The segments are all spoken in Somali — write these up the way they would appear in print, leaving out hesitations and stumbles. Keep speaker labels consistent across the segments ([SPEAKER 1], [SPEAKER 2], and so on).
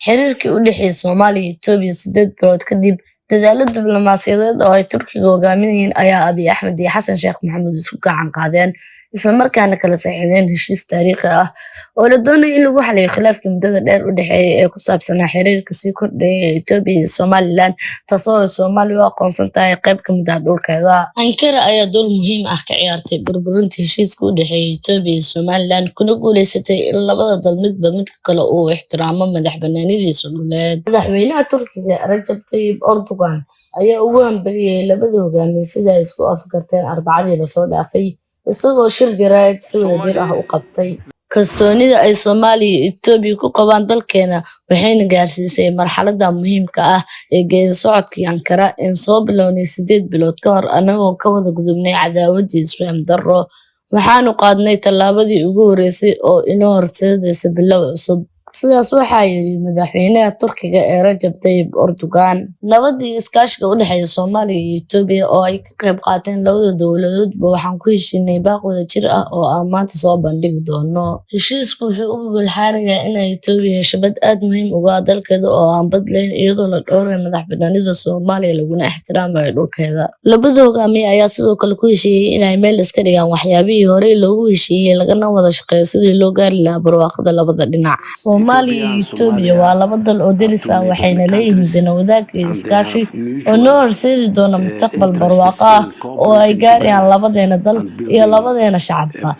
[SPEAKER 1] Xiriirkii u dhexeeyay Soomaaliya iyo Itoobiya 8 bilood kadib dadaallo diblomaasiyadeed oo ay Turkiga hogaaminayeen ayaa Abiy Axmed iyo Xasan Sheekh Maxamuud isku gacan qaadeen, isla markaana kala saxiixdeen heshiis taariikhi ah oo la doonayo in lagu xaliyo khilaafkii muddada dheer u dhexeeyay ee ku saabsanaa xiriirka sii kordhaya ee Itoobiya iyo Somaliland, taasoo ay Soomaaliya u aqoonsan tahay qayb ka mid ah dhulkeeda. Ankara ayaa door muhiim ah ka ciyaartay burburinta heshiiska u dhexeeya Itoobiya iyo Somaliland, kuna guuleysatay in labada dal midba midka kale uu ixtiraamo madax-bannaanidiisa dhuleed. Madaxweynaha Turkiga Rajab Tayyip Erdogan ayaa ugu hambalyeeyay labada hogaamiye sida ay isku afgarteen Arbacadii lasoo dhaafay, isagoo shir jaraa'id si wadajir ah u qabtay. "Kalsoonida ay Soomaaliya iyo Itoobiya ku qabaan dalkeena waxayna gaarsiisay marxaladdan muhiimka ah ee geedi-socodkii Ankara een soo bilownay 8 bilood ka hor. Anagoo ka wada gudubnay cadaawad iyo isfaham darro, waxaanu qaadnay tallaabadii ugu horeysay oo inoo horseedaysa bilow cusub." Sidaas waxaa yiri madaxweynaha Turkiga ee Rajab Tayyip Erdogan. Nabadda iyo iskaashiga u dhexeeya Soomaaliya iyo Itoobiya oo ay ka qayb qaateen labada dowladoodba, waxaan ku heshiinay baaq wadajir ah oo aan maanta soo bandhigi doono. Heshiisku wuxuu u gogol xaarayaa in ay Itoobiya hesho bad aad muhiim ugu ah dalkeeda oo aan bad lahayn, iyadoo la dhowrayo madax-bannaanida Soomaaliya laguna ixtiraamayo dhulkeeda. Labada hogaamiye ayaa sidoo kale ku heshiiyey in ay meel iska dhigaan waxyaabihii horey loogu heshiiyey, lagana wada shaqeeyo sidii loo gaari lahaa barwaaqada labada dhinac. Soomaaliya iyo Itoobiya waa laba dal oo deris ah, waxayna leeyihiin dano wadaag iyo iskaashi oo noo horseedi doona mustaqbal barwaaqo ah oo ay gaarayaan labadeena dal iyo labadeena shacabba.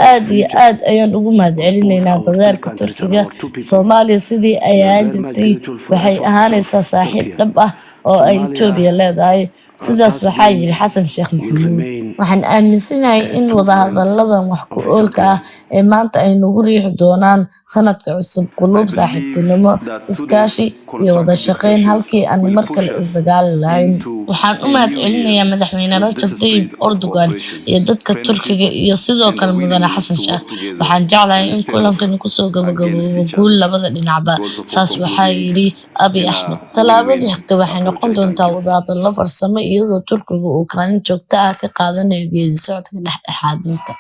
[SPEAKER 1] Aad iyo aad ayaan ugu mahadcelinaynaa dadaalka Turkiga. Soomaaliya sidii ay ahaan jirtay waxay ahaanaysaa saaxiib dhab ah oo ay Itoobiya leedahay." Sidaas waxaa yiri Xasan Sheekh Maxamuud. "Waxaan aaminsanahay in wadahadalladan wax ku oolka ah ee maanta ay nagu riixi doonaan sanadka cusub quluub saaxiibtinimo, iskaashi iyo wada shaqayn, halkii aan mar kale isdagaali lahayn. Waxaan u mahadcelinayaa Madaxweyne Rajab Tayyip Erdogan iyo dadka Turkiga iyo sidoo kale Mudane Xasan Sheekh. Waxaan jeclahay in kulankan kusoo gabagaboobo guul labada dhinacba." Saas waxaa yiri Abiy Axmed. Tallaabada xigta waxay noqon doontaa wadahadallo farsamo, iyadoo Turkigu uu kaalin joogto ah ka qaadanayo geedi socodka dhexdhexaadinta.